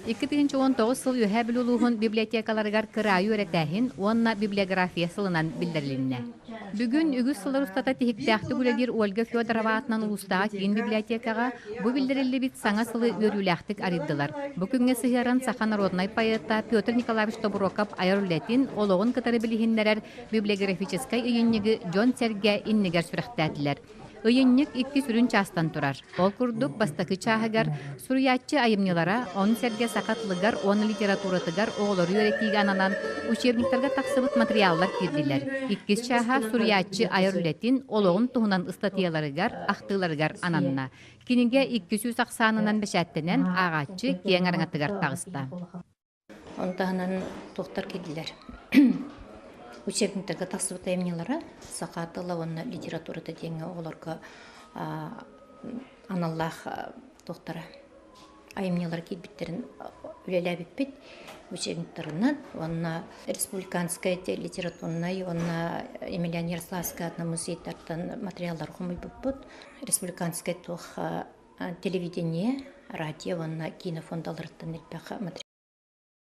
2019 сыл Үөһээ Бүлүү улууһун библиотекаларыгар кыраайы үөрэтээһин уонна библиография сылынан биллэрилиннэ. Бүгүн үгүс сыллар устата тиһиктээхтик үлэлиир Ольга Федорова аатынан улуустааҕы киин библиотекаҕа бу биллэриллибит саҥа сылы үөрүүлээхтик арыйдылар. Бу күҥҥэ сыһыаран саха народнай поэта Петр Николаевич Тобуруокап айар үлэтин, олоҕун кытары билиһиннэрэр библиографическай ыйынньыгы дьон-сэргэ иннигэр сүрэхтээтилэр. Ыйынньык икки сүрүн чаастан турар. Ол курдук, бастакы чааһыгар суруйааччы айымньылара, ону сэргэ саха тылыгар уонна литературатыгар оҕолору үөрэтиигэ ананан учебниктарга тахсыбыт матырыйааллар киирдилэр. Иккис чааһа суруйааччы айар үлэтин, олоҕун туһунан ыстатыйаларыгар, ахтыыларыгар ананна. Кинигэ 200 ахсаанынан бэчээттэнэн, ааҕааччы киэҥ араҥатыгар таҕыста. Ону таһынан туохтар киирдилэр. Учебниктарга тахсыбыт айымньылара саха тыла уонна литературата диэҥҥэ оҕолорго аналлаах туохтара айымньылара киирбиттэрин үлэлээбиппит учебниктарынан уонна республиканскай литературнай уонна Емельян Ярославскай аатынан музейтартан материаллар хомуйбуппут. Республиканскай туох телевидение, радио уонна кинофондаларыттан элбэх материал.